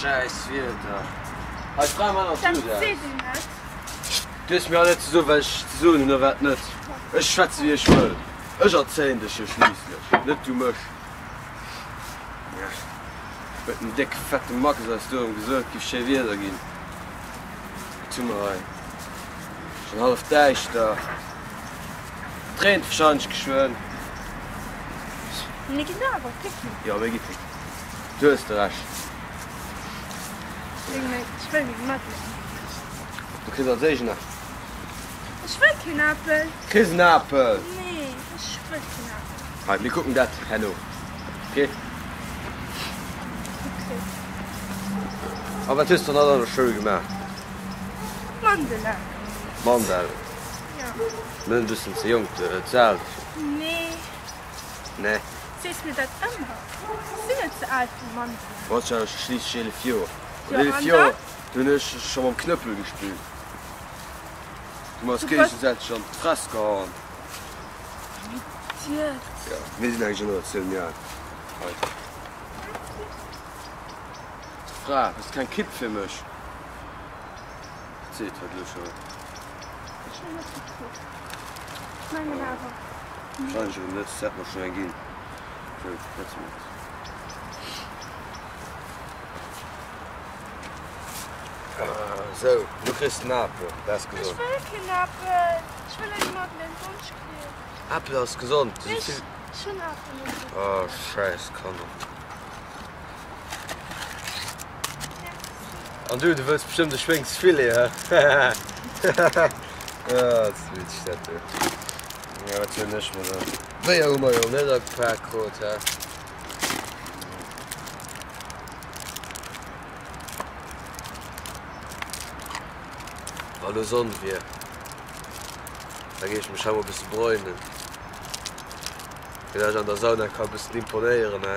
Schäiss Wieder. Hei Fra, man Dat seet een net. Du hues mir hei net ze soen, wat ech ze soen hunn a wat net. Ech schwätze wéi ech wëll. Ech erzéien dech jo schliisslech, net du mech. Huet den déck fette Max eis do erëm gesot, et giff schéi Wieder ginn. Wat hu mer hei? Schonn hallef däischter. Et reent warscheinlech geschwënn. Mir ginn awer picknicken. Jo, mir gi picknicken. Du hues de Recht. Ech wëll meng Madeleine. Du kriss als éischt en Apel. Ech wëll keen Apel. Kriss en Apel. Nee, ech wëll keen Apel. Hei, mir kucken dat herno. Ok? Ok. A wat hues de dann an der Schoul gemaach? Mandelen. Mandelen? Jo. Mir sinn e bëssen ze jonk, ze al dofir. Nee. Nee. Sees mir dat ëmmer? Ech sinn net ze al fir Mandelen. Boah, ech war schliisslech 11 Joer. Jo, An 11 an Joer, dann? do hunn ech scho mam Knëppel gespillt. Du mer eis Du bass. géigesäiteg an d'Fress gehauen. Idiot. Jo, mir sinn eng Generatioun méi al. Hei. Fra, hues keng Kipp fir mech? Wat seet hatt elo scho? Ech hunn net gekuckt. Ech mengen awer. Wahrscheinlech erëm net, se hätt mer schonn eng ginn. Sou, setze mer eis. Sou, lo kriss de en Apel, dat ass Ech gesond. wëll keen Apel. Ech wëll eng Madeleine Wonschcrème. Apel ass gesond, do si vill. Ech hunn Apel net gär. Oh, schäiss Kanner. An du, du wëlls bestëmmt e Schwéngsfilet, hä? Ah, dat ass witzeg, dat do. Ja, wat huelen ech mer dann? Béier hu mer jo net agepak krut, hä? Wa lo Sonn wier, da géif ech mech hei mol e bësse bräunen, fir dat ech an der Sauna ka bëssen imponéieren, hä?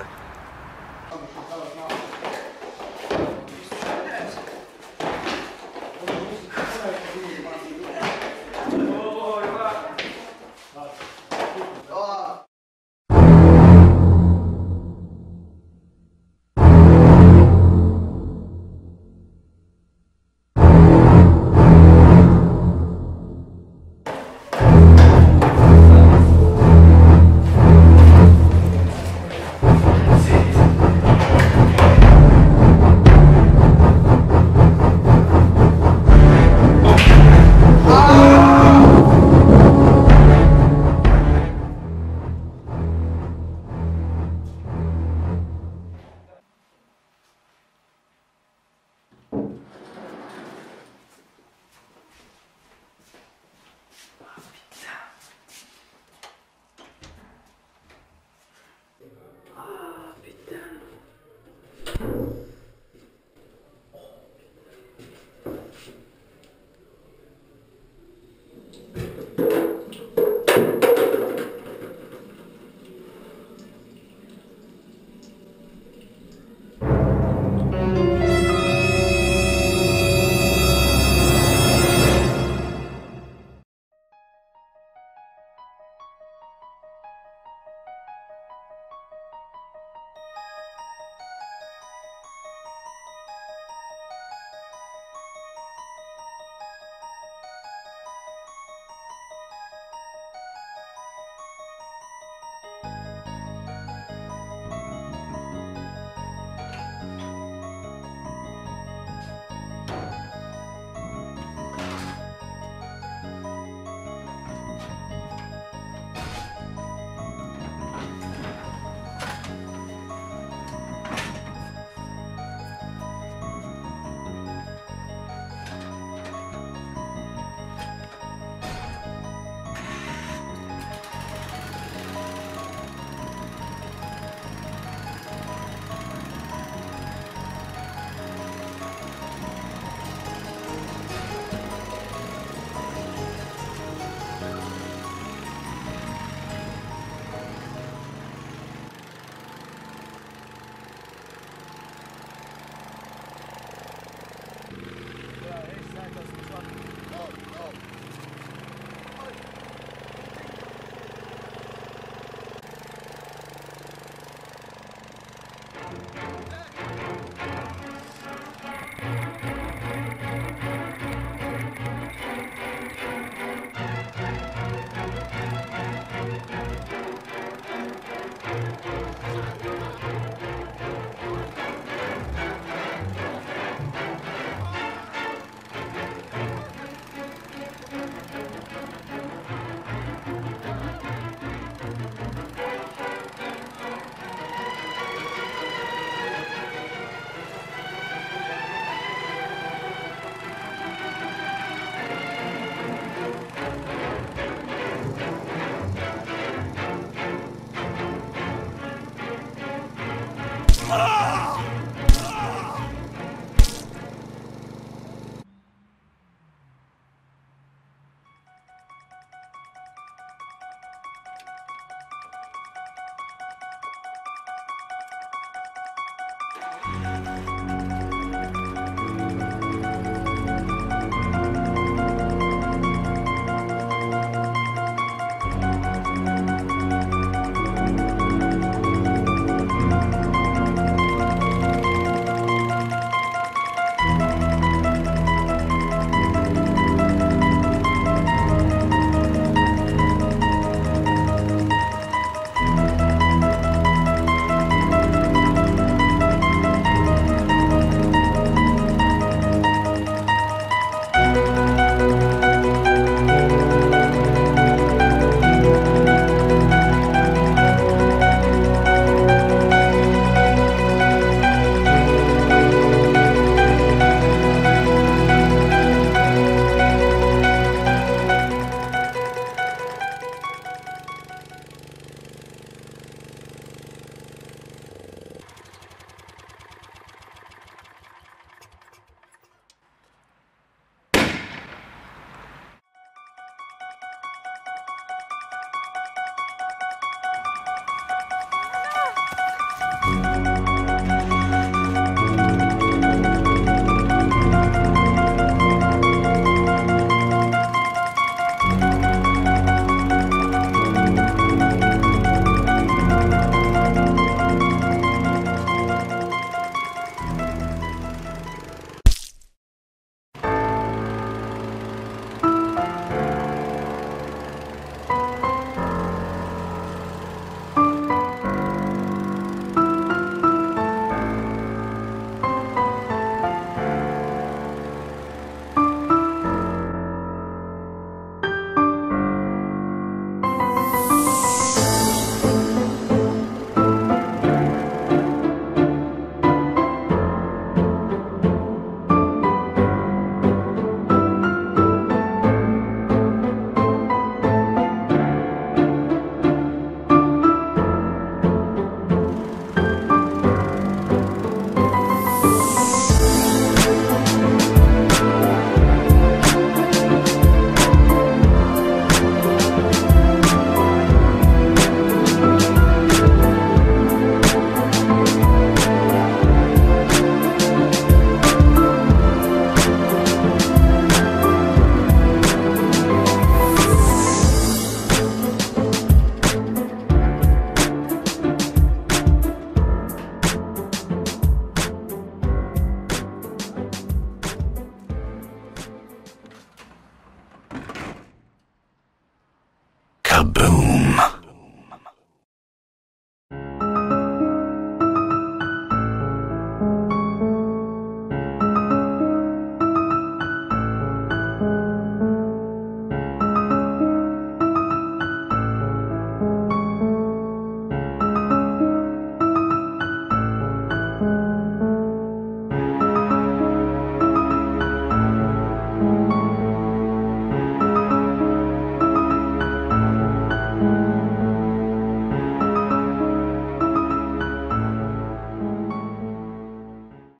Boom.